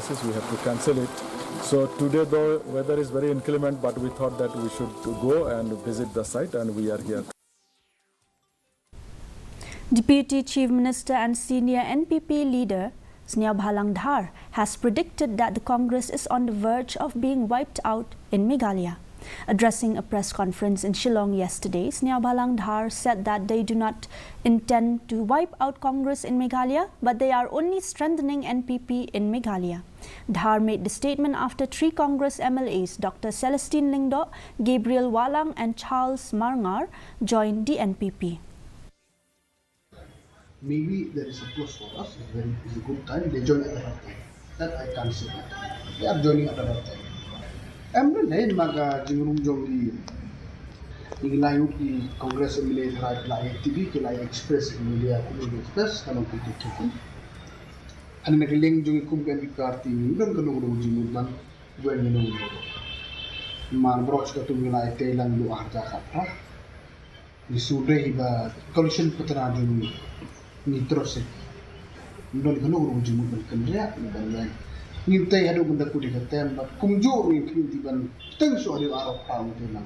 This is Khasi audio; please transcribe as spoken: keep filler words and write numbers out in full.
We have to cancel it. So today, though weather is very inclement, but we thought that we should go and visit the site, and we are here. Deputy Chief Minister and senior N P P leader Sniawbhalang Dhar has predicted that the Congress is on the verge of being wiped out in Meghalaya. Addressing a press conference in Shillong yesterday, Sniawbhalang Dhar said that they do not intend to wipe out Congress in Meghalaya, but they are only strengthening N P P in Meghalaya. Dhar made the statement after three Congress M L As, Doctor Celestine Lyngdoh, Gabriel Wahlang, and Charles Marngar, joined the N P P. Maybe there is a plus for us, it's, very, it's a good time, they join at the right time. That I can't say. They are joining at the right time. Em na dei ma ka jingrung jong i i lai u i Congress M L A thrai la i T V ki la express media ku express ka long ki tu tu. Ani na ka leng jong i kum ka M P party ni don ka long long jingmut ban wen ni long long. Man broch ka tu ngi lai te lang lu ar ja khat ra. Ni sudre hi ba coalition patra jong ni trose. Don ka long long jingmut ban kan ria ban wen. Ngin te hadu ban da ku di ka tem bat kum jo ni ki di ban teng so hadu arok pa mu te lang.